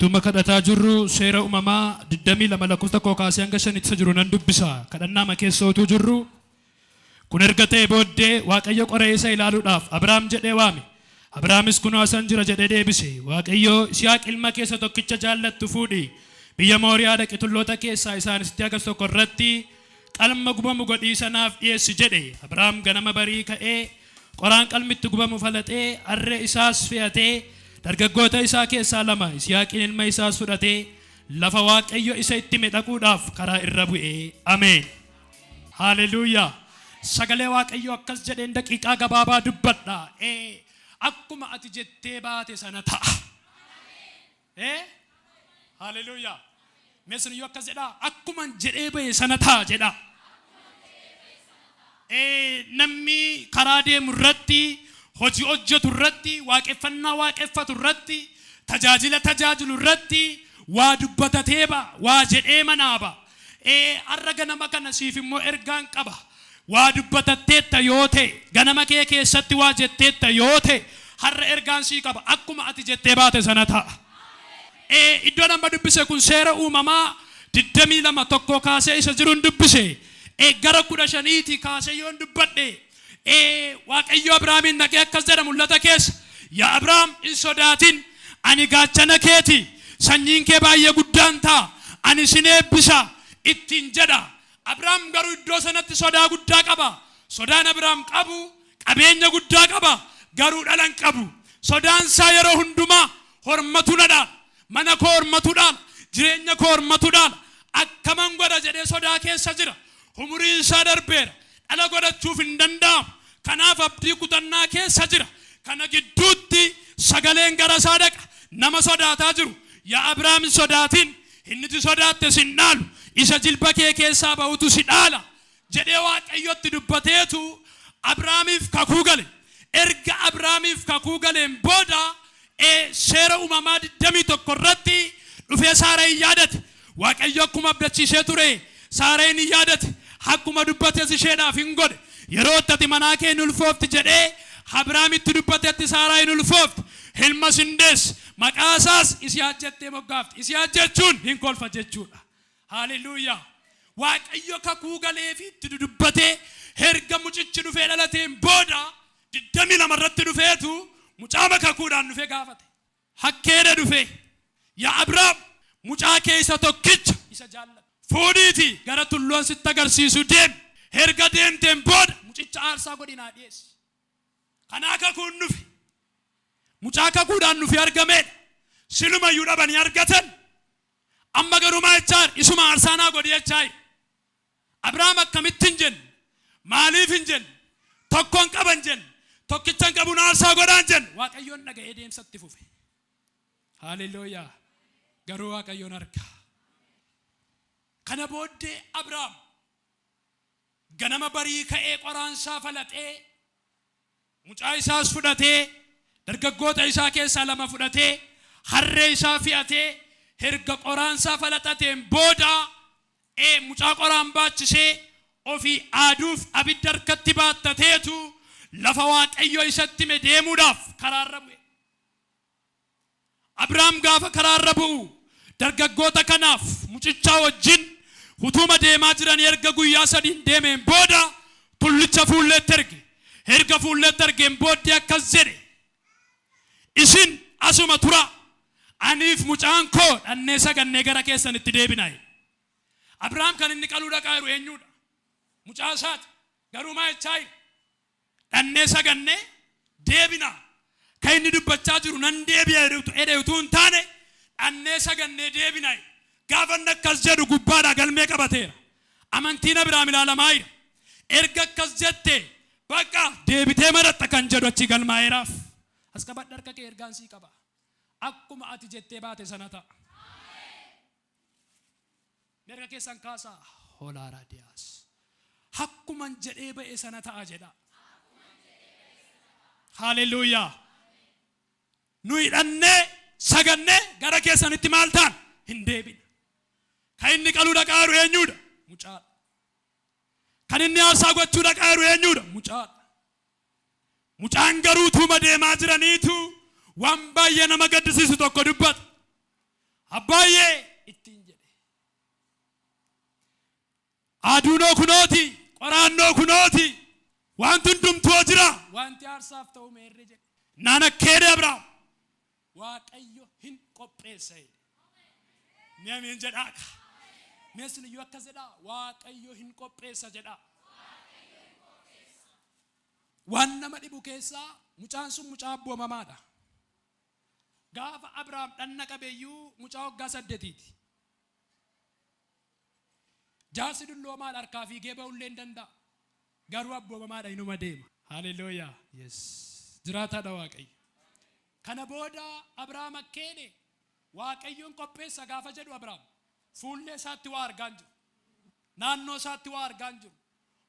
Utuma kadhataa jirru seera uumamaa 22 lakkoofsa 1 kaasee hanga 5 isa jiru nan dubbisa. Kadhannaama keessa utuu jirru kun erga ta'e booddee Waaqayyo qoree isa ilaaluudhaaf Abrahaam jedhee waame. Abrahaamis kunoo asan jira jedhee deebise. Waaqayyo Yisihaaq ilma keessa tokkicha jaallattu fuudhi. Biyya Mooriyaa dhaqi tulloota keessaa isaan sitti agarsiisu tokko irratti qalma gubamu godhii isa naaf dhiyeessi jedhe. Abrahaam ganama barii ka'ee qoraan qalmi itti gubamu falaxee harree isaas fe'atee dargaggoota isaa keessaa lama Yisihaaqiin ilma isaas fudhatee lafa Waaqayyo isa itti hime dhaquudhaaf karaa irra bu'e. Ameen. Haaleluyyaa. Sagalee Waaqayyoo akkas jedheen daqiiqaa gabaabaa dubbadha. Ee, akkuma ati jettee baate sana ta'a. Ee? Haaleluyyaa. Mee siniyyuu akkas jedhaa akkuman jedhee ba'e sana ta'a jedhaa. Ee, namni karaa deemu irratti, hojii hojjetu irratti, waaqeffannaa waaqeffatu irratti, tajaajila tajaajilu irratti waa dubbatatee ba'a, waa jedhee manaa ba'a. Ee, har'a ganama kana siif immoo ergaan qaba. Waa dubbatatteetta yoo ta'e, ganama kee keessatti waa jetteetta yoo ta'e, har'a ergaan sii qaba. Akkuma ati jettee baate sana ta'a. Ee, iddoon amma dubbise kun seera uumamaa 22 tokko kaasee isa jiruun dubbise. Ee, gara 15ti kaasee yoon dubbadhe, ee, Waaqayyo Abrahaamiin dhaqee akkas jedha mul'ata keessa. Yaa Abrahaam hin sodaatin, ani gaachana keeti, sanyiin kee baay'ee guddaan ta'a, ani sin eebbisa ittiin jedha. Abrahaam garuu iddoo sanatti sodaa guddaa qaba. Sodaan Abrahaam qabu qabeenya guddaa qaba, garuu dhala hin qabu. Sodaan isaa yeroo hundumaa hormatu na dhaala, mana koo hormatu dhaala, jireenya koo hormatu dhaala, akkaman godha jedhee sodaa keessa jira. Umuriin isaa darbeera, dhala godhachuuf hin danda'amu. Kanaaf abdii kutannaa keessa jira. Kana gidduutti sagaleen gara isaa dhaqa. Nama sodaataa jiru, yaa Abrahaam hin sodaatin, inniti sodaatte sin dhaalu, isa jilba kee keessaa ba'utu si dhaala jedhee Waaqayyotti dubbateetu Abrahaamiif kakuu gale. Erga Abrahaamiif kakuu galeen booda seera uumamaa 21 irratti dhufee Saarayin yaadate. Waaqayyo akkuma abdachiisee ture Saarayin hin yaadate. Akkuma dubbates isheedhaaf hin godhe. Yeroo itti ati manaa kee hin ulfoofti jedhee Abrahaamitti dubbatetti Saaraayin ulfoofte. Ilmas hin deesse. Maqaa isaas Yisihaaq jettee moggaafte. Yisihaaq jechuun hin kolfa jechuudha. Haaleluyyaa. Waaqayyo kakuu galeefii itti dudubbatee erga mucichi dhufee dhalateen booda 22 irratti dhufeetu mucaama kakuudhaan dhufee gaafate. Hakkeedha dhufee yaa Abrahaam mucaa kee isa tokkicha isa jaallatu fuudhiitii gara tulluun sitti agarsiisu deemi. Erga deemteen booda mucicha aarsaa godhii naa dhiyeessi. Kanaa kakuun dhufe. Mucaa kakuudhaan dhufee argameedha. Silumayyuu dhabanii argatan. Amma garuu maal jechaa jira? Isuma aarsaa naa godhi jechaa jira. Abrahaam akkamitti hin jenne, maaliif hin jenne, tokkon qaba hin jenne, tokkichan qabuun aarsaa godhaa hin jenne. Waaqayyoon dhaga'ee deemsa itti fufe. Haaleluyyaa. Garuu Waaqayyoon arga. Kana booddee Abrahaam ganama barii ka'ee qoraansaa falaxee Mucaa isaas fudhatee, dargaggoota isaa keessaa lama fudhatee, harree isaa fe'atee, erga qoraan isaa falaxateen booda, ee, mucaa qoraan baachisee, ofii aaduuf abidda harkatti baattateetu lafa Waaqayyo isatti hime deemuudhaaf karaa irra bu'e. Abrahaam gaafa karaa irra bu'u dargaggoota kanaaf mucichaa wajjin utuuma deemaa jiranii erga guyyaa sadiin deemeen booda tullicha fuulleetti erge. Erga fuulleetti ergeen booddee akkas jedhe, Isin asuma turaa, aniif mucaan koo dhannee sagannee gara keessanitti deebina jedhe. Abrahaam kan inni qaluu dhaqaa jiru eenyuudha? Mucaa isaati. Garuu maa jechaa jira? Dhannee sagannee deebina. Kan inni dubbachaa jiru nan deebi'a jedhe utuu hin taane dhannee sagannee deebina. Gaafa inni akkas jedhu gubbaadhaa galmee qabateera. Amantiin Abiraam ilaalamaa jira. Erga akkas jette bakka deebitee maraxxa kan jedhu achi galmaa'eeraaf. As qabadhu harka kee ergaan sii qaba. Akkuma ati jettee baate sana ta'a. Mirga keessan kaasaa. Hoolaa raadiyaas. Akkuman jedhee ba'e sana ta'a jedha. Haaleluyyaa. Nu hidhannee sagannee gara keessanitti maal ta'an hin deebina. Kan inni qaluu dhaqaa jiru eenyuudha? Mucaadha. Kan inni aarsaa gochuu dhaqaa jiru eenyuudha? Mucaadha. Mucaan garuu tuuma deemaa jiraniitu waan baay'ee nama gaddisiisu tokko dubbata. Abbaayyee ittiin jedhe. Aduunoo kunooti, qoraannoo kunooti, wanti hundumtuu jira. Wanti aarsaaf ta'u meerre jedhe. Naan akkeedhe Abrahaam. Waaqayyo hin qopheessa jedhe. Mee ameen jedhaa. Mee isin iyyuu akkas jedhaa. Waaqayyo hin qopheessa jedhaa. Waan nama dhibu keessaa mucaan sun mucaa abboomamaadha. Gaafa Abrahaam dhanna qabeeyyuu mucaa waggaa 8ti. Jaarsi dulloomaadha, harkaa fiigee ba'ullee hin danda'a. Garuu abboomamaadha, inuma deema. Haleluuyaa. Yes. Jiraataadha Waaqayyo. Kana booda Abrahaam akkeene Waaqayyoon qopheessa gaafa jedhu Abrahaam fuullee isaatti waa argaa hin jiru. Naannoo isaatti waa argaa hin jiru.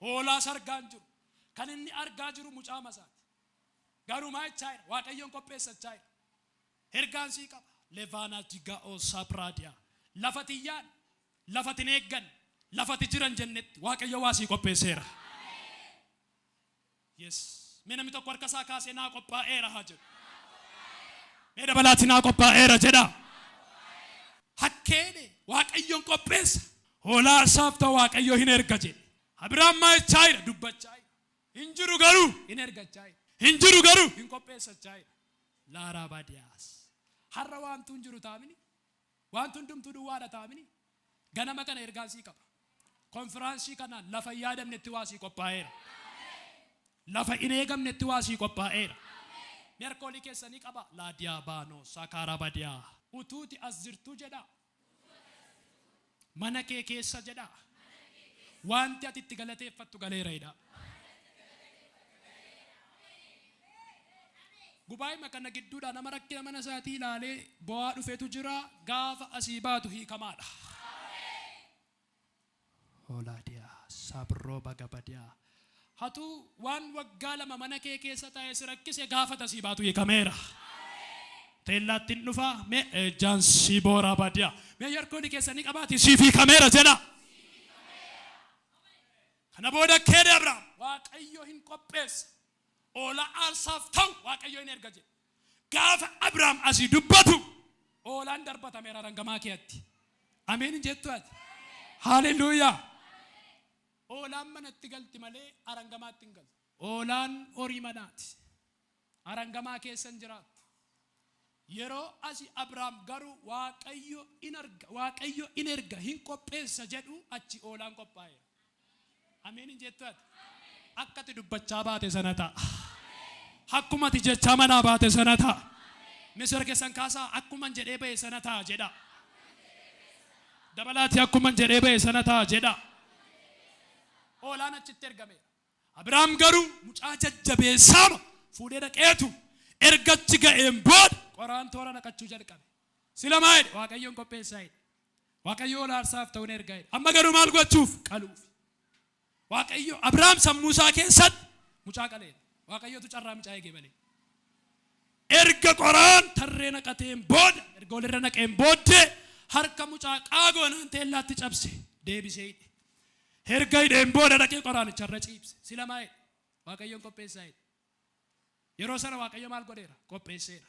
Hoolaas argaa hin jiru. Kan inni argaa jiru mucaa masaati. Garuu maa jechaa jira? Waaqayyoon qopheessachaa jira. Ergaan sii qaba. Levaanaa Jiga'oo Sapraadiyaa. Lafa tiyyaan, lafa tin eeggan, lafati jiran jennetti Waaqayyo waa sii qopheesseera. Yes. Mee namni tokko harka isaa kaasee naa qophaa'eera haa jedhu. Mee dabalaati naa qophaa'eera jedha. Hakkeene Waaqayyoon qopheessa. Hoolaa aarsaaf ta'u Waaqayyo hin erga jedhe. Abiraam maa jechaa jira? Dubbachaa jira. Hin jiru garuu hin ergachaa jira. Hin jiru garuu hin qopheessachaa jira. Laaraa baadiyaas. Har'a waantu hin jiru taamini. Wanti hundumtuu duwwaadha taamini. Ganama kana ergaan sii qaba. Konfiraansii kanaan lafa hin yaadamnetti waa sii qophaa'eera. Lafa hin eegamnetti waa sii qophaa'eera. Mee harka olii keessanii qaba. Laadiyaa baanoo saakaara badiyaa. Utuuti as jirtuu jedhaa. Mana kee keessa jedhaa. Wanti ati itti galateeffattu galeera jedhaa. Gubaa'ima kana gidduudhaa nama rakkina mana isaatii ilaalee bo'aa dhufetu jira. Gaafa asii baatu hiikamaadha. Hoolaadiyaa sabroo bagabadiyaa. Hatuu waan waggaa 2 mana kee keessa taa'ee si rakkise gaafa asii baatu hiikameera. Teellaatti hin dhufaa mee ejjaan si boora badiyaa. Mee yarkoonni keessanii qabaati siif hiikameera jedha. Kana booda keede Abrahaam Waaqayyo hin qopheessa. Hoolaa aarsaaf ta'u Waaqayyo hin erga jedhe. Gaafa Abrahaam asii dubbatu hoolaan darbatameera arangamaa keetti. Ameen hin jettu ati. Haaleluyyaa. Hoolaan manatti galti malee arangamaatti hin galtu. Hoolaan horii manaati. Arangamaa keessa hin jiraattu. Yeroo asi Abrahaam garuu Waaqayyo in arga, Waaqayyo in erga, hin qopheessa jedhu achi hoolaan qophaa'eera. Ameen hin jettu ati. Akka ati dubbachaa baate sana ta'a. Akkuma ati jechaa manaa baate sana ta'a. Misira keessan kaasaa akkuman jedhee ba'e sana ta'a jedha. Dabalaati akkuman jedhee ba'e sana ta'a jedha. Hoolaan achitti ergameera. Abiraam garuu mucaa jajjabeessaama fuudhee dhaqeetu erga achi ga'een booda qoraan toora naqachuu jalqabe. Sila maa jedhe? Waaqayyoon qopheessaa jedhe. Waaqayyo hoolaa aarsaaf ta'uun erga jedhe. Amma garuu maal gochuuf? Qaluuf. Waaqayyo Abiraam sammuu isaa keessatti mucaa qaleera. Waaqayyotu carraa mucaa eegee malee. Erga qoraan tarree naqateen booda, erga walirra naqeen booddee harka mucaa qaagoonaan teellaatti cabse deebisee hidhe. Erga hidheen booda dhaqee qoraanicha irra ciibse. Sila maa jedhe? Waaqayyoon qopheessaa jedhe. Yeroo sana Waaqayyo maal godheera? Qopheesseera.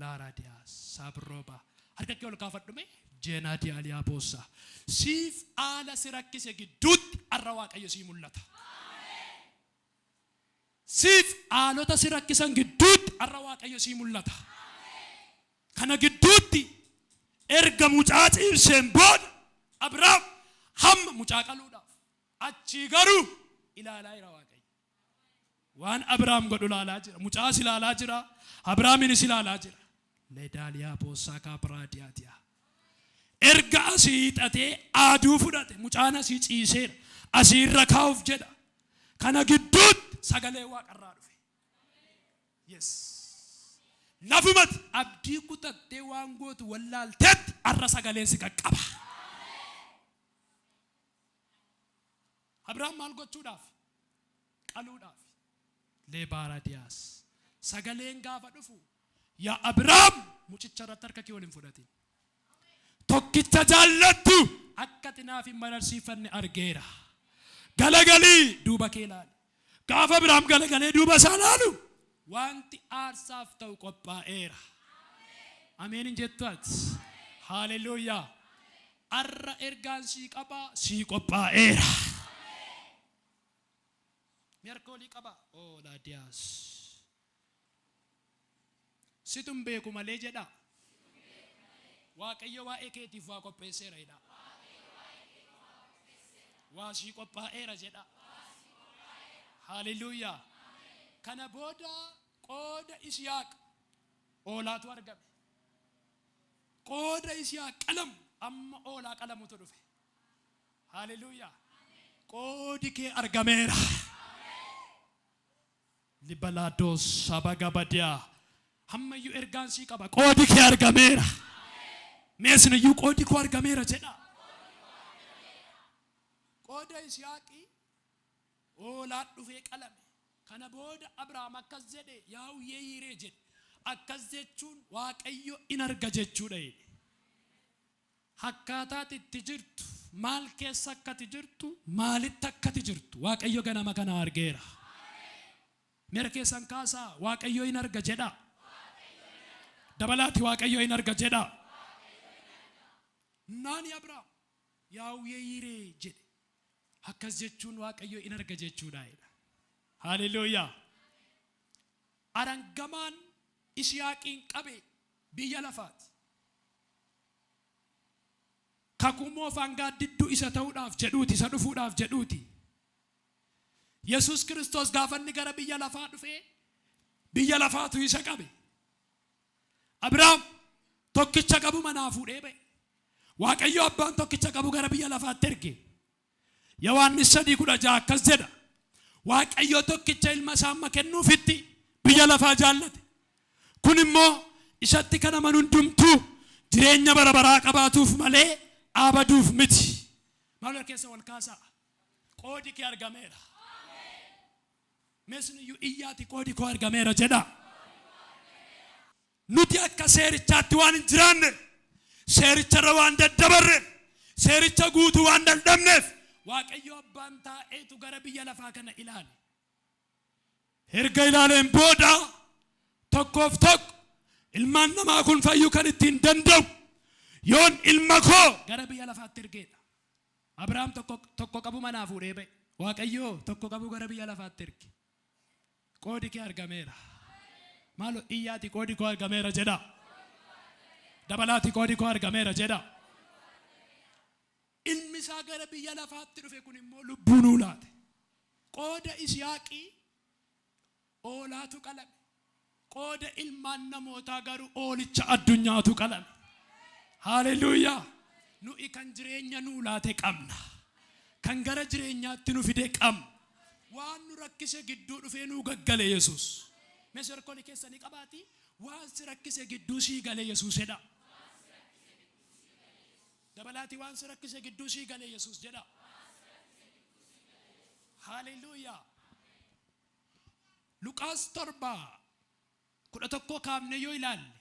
Laaraadiyaa sabrooba. Harka kee ol kaafadhu mee? Jeenaa diyaaliyaa boossaa. Siif haala si rakkise gidduutti har'a Waaqayyo sii mul'ata. Siif haalota si rakkisan gidduutti har'a Waaqayyo sii mul'ata. Kana gidduutti erga mucaa ciibseen booda Abiraam hamma mucaa qaluudhaaf achii garuu ilaalaa jira Waaqayyo. Waan Abiraam godhu ilaalaa jira. Mucaas ilaalaa jira. Abiraaminis ilaalaa jira. Leedaaliyaa boossaa kaapiraadiyaatiyaa. Erga asii hiixatee aaduu fudhate mucaan asii ciiseera. Asii irra kaa'uuf jedha. Kana gidduutti sagalee waaqarraa dhufe. Yes. Lafumati abdii kutattee waan gootu wallaaltetti har'a sagaleen si qaqqaba. Abiraam maal gochuudhaaf? Qaluudhaaf. Leebaaradiyaas. Sagaleen gaafa dhufu yaa Abiraam mucicha irratti harka kee ol hin fudhatin. Tokkicha jaallattu akka ati naaf hin mararsiifanne argeera. Galagalii duuba kee ilaali. Gaafa Abiraam galagalee duuba isaa ilaalu wanti aarsaaf ta'u qophaa'eera. Ameen hin jettu ati. Haaleluyyaa. Arra ergaan sii qaba, sii qophaa'eera. Mee harka olii qaba. Oo laadiyaas. Situn beeku malee jedha. Waaqayyo waa'ee keetiif waa qopheesseera jedha. Waa sii qophaa'eera jedha. Haaleluyyaa. Kana booda qooda Isiyaaq oolaatu argame. Qooda Isiyaaq qalamu amma oolaa qalamutu dhufe. Haaleluyyaa. Qoodi kee argameera. Libalaados sabagabadiyaa. Hammayyuu ergaan sii qaba. Qoodi kee argameera. Mee isiniyyuu qoodi koo argameera jedha. Qooda Isiyaaqii hoolaan dhufee qalame. Kana booda Abrahaam akkas jedhe, Yaahwee Yiiree jedhe. Akkas jechuun Waaqayyo in arga jechuudha jedhe. Akkaataati itti jirtu, maal keessa akkati jirtu, maalitti akkati jirtu Waaqayyo ganama kana argeera. Miira keessan kaasaa, Waaqayyo in arga jedha. Dabalaati, Waaqayyo in arga jedha. Naani Abrahaam Yaahwee Yiiree jedhe. Akkas jechuun Waaqayyo in arga jechuudha jedha. Haaleluyyaa. Arangamaan Isiyaaqiin qabe biyya lafaati. Kakuu moofaan gaaddidduu isa ta'uudhaaf jedhuuti, isa dhufuudhaaf jedhuuti. Yesuus Kiristoos gaafa inni gara biyya lafaa dhufee biyya lafaatu isa qabe. Abrahaam tokkicha qabu manaa fuudhee ba'e. Waaqayyo abbaan tokkicha qabu gara biyya lafaatti erge. Yohaannis 3:16 akkas jedha. Waaqayyo tokkicha ilma isaa amma kennuufitti biyya lafaa jaallate. Kun immoo isatti kan amanu hundumtuu jireenya bara baraa qabaatuuf malee abaduuf miti. Maal keessa wal kaasaa? Qoodi kee argameera. Meesniyyuu iyyaati, qoodi koo argameera jedha. Nuti akka seerichaatti waan hin jiraanne, seericharra waan daddabarre, seericha guutuu waan dadhabneef, Waaqayyo abbaan taa'eetu gara biyya lafaa kana ilaale. Erga ilaaleen booda tokkoof tokko ilmaan namaa kun fayyuu kan ittiin danda'u yoon ilma koo gara biyya lafaatti ergeedha. Abrahaam tokko tokko qabu manaa fuudhee ba'e. Waaqayyo tokko qabu gara biyya lafaatti erge. Qoodi kee argameera. Maaloo iyyaati, qoodi koo argameera jedha. Dabalaati, qoodi koo argameera jedha. Ilmi isaa gara biyya lafaatti dhufe kun immoo lubbuu nuu laate. Qooda Isiyaaqii oolaatu qalame. Qooda ilmaan namootaa garuu oolicha addunyaatu qalame. Haaleluyyaa. Nuyi kan jireenya nuu laate qabna. Kan gara jireenyaatti nu fide qabna. Waan nu rakkise gidduu dhufee nuu gaggale Yesuus. Mee harkoolii keessanii qabaati, waan si rakkise gidduu sii gale Yesuus jedha. Dabalaatii, waan si rakkise gidduu sii gale Yesuus jedha. Haaleluyyaa. Luqaas 7:11 kaafne yoo ilaalle,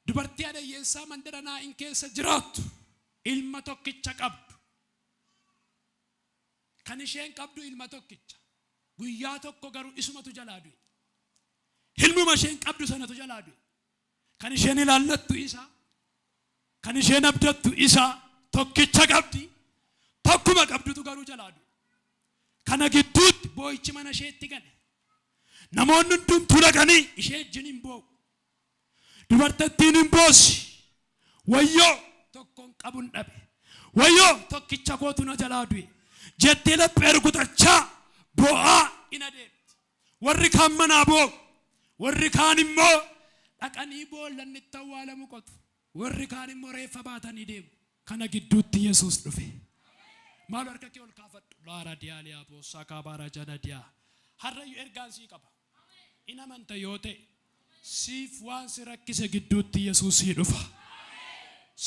dubartii adayyeessaa mandara Naa'in keessa jiraattu, ilma tokkicha qabdu. Kan isheen qabdu ilma tokkicha. Guyyaa tokko garuu isumatu jalaa du'e. Ilmuma isheen qabdu sanatu jalaa du'e. Kan isheen ilaallattu isa, kan isheen abdattu isa, tokkicha qabdi. Tokkuma qabdutu garuu jalaa du'e. Kana gidduutti boo'ichi mana isheetti gale. Namoonni hundumtuu dhaqanii ishee wajjin hin boo'u. Dubartittiin hin boossi. Wayyoo, tokkoon qabun dhabe. Wayyoo, tokkicha kootu na jalaa du'e. Jettee laphee rukutachaa boo'aa in adeemti. Warri kaan manaa boo'u. Warri kaan immoo dhaqanii boolla inni itti awwaalamu qotu. Warri kaan immoo reeffa baatanii deemu. Kana gidduutti Yesuus dhufe. Maal harka kee ol kaafadhu. Laara diyaaliyaa boossaa kaabaara jana diyaa. Har'ayyuu ergaan sii qaba. In amanta yoo ta'e, siif waan si rakkise gidduutti Yesuus sii dhufa.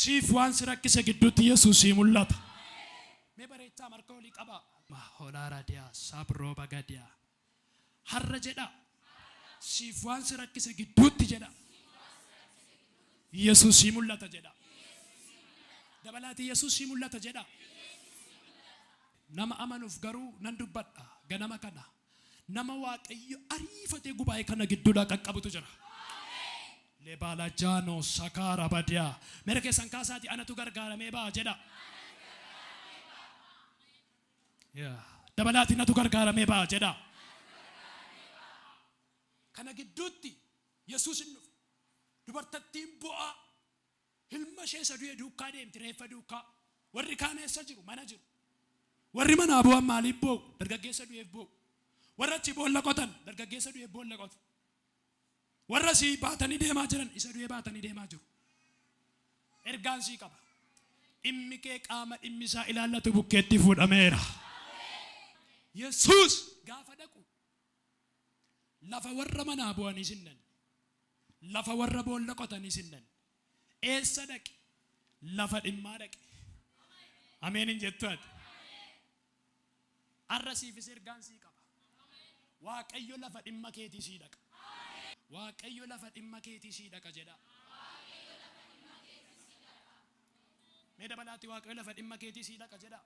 Siif waan si rakkise gidduutti Yesuus sii mul'ata. Mee bareechaa harka olii qabaa. Holaara diyaa sabroo bagadiyaa. Har'a jedha. Siif waan si rakkise gidduutti jedha. Yesuus sii mul'ata jedha. Dabalaatii, Yesuus sii mul'ata jedha. Nama amanuuf garuu nan dubbadha ganama kana. Nama Waaqayyo ariifatee gubaa'ee kana gidduudhaa qaqqabutu jira. Lebaalajaanoo sakaara badiyaa. Meera keessan kaasaati anatu gargaaramee ba'a jedha. Yaa. Dabalaatiin natu gargaaramee ba'a jedha. Kana gidduutti Yesuus hin dhufe. Dubartattiin bo'aa ilma ishee isa du'e duukaa deemti, reeffa duukaa. Warri kaan eessa jiru? Mana jiru. Warri manaa bu'an maaliif boo'u? Dargaggeessa du'eef boo'u. Warra achi boolla qotan dargaggeessa du'eef boolla qotu. Warra sii baatanii deemaa jiran isa du'e baatanii deemaa jiru. Ergaan sii qaba. Dhimmi kee qaama dhimmi isaa ilaallatu bukkeetti fuudhameera. Yesuus gaafa dhaqu lafa warra manaa bu'anii sin dhanne. Lafa warra boolla qotanii sin dhanne. Eessa dhaqe? Lafa dhimmaa dhaqe. Ameen hin jettu ati. Har'a siifis ergaan sii qaba. Waaqayyo lafa dhimma keetii sii dhaqa. Waaqayyo lafa dhimma keetii sii dhaqa jedha. Mee dabalaatti Waaqayyo lafa dhimma keetii sii dhaqa jedha.